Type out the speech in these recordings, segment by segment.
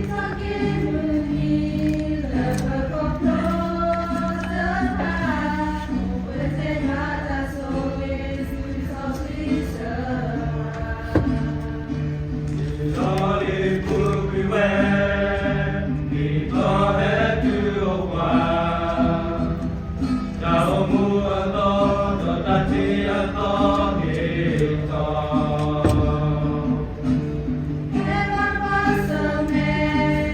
လီၤလံၤပူၤကွံာ်ဝဲ, နံၣ်ထီၣ်ဟဲတုၤအိၣ်ပှၤ, တၢ်အိၣ်မူအသီ, ဒီးတၢ်ထံၣ်အသီန့ၣ်လီၤ. ဖဲဘၣ်ကွၢ်ဆၢၣ်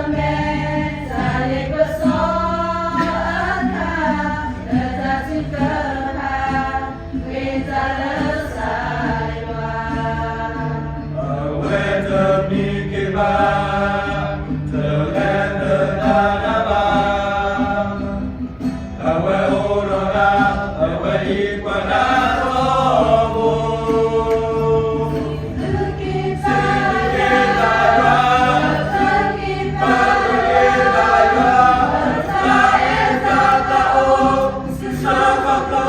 မဲာ် တၢ်လ့ပစီအတၢ်, လၢတၢ်ထုကဖၣ်, ဃ့တၢ်လၢကစၢ်ယွၤ, အဝဲတမံက့ၤဘၣ်, တလဲၤတဒၣ်နၤဘၣ်. အဝဲအိၣ်ဒီးနၤ, အဝဲဟံးကွၢ်နၤထီဘိ, စံးဘျုးက့ၤတၢ်ယွၤ, စံးဘျုးက့ၤတၢ်ယွၤ, တၢ်အဲၣ်တၢ်သးအိၣ်, စံးဆၢခီဖျိ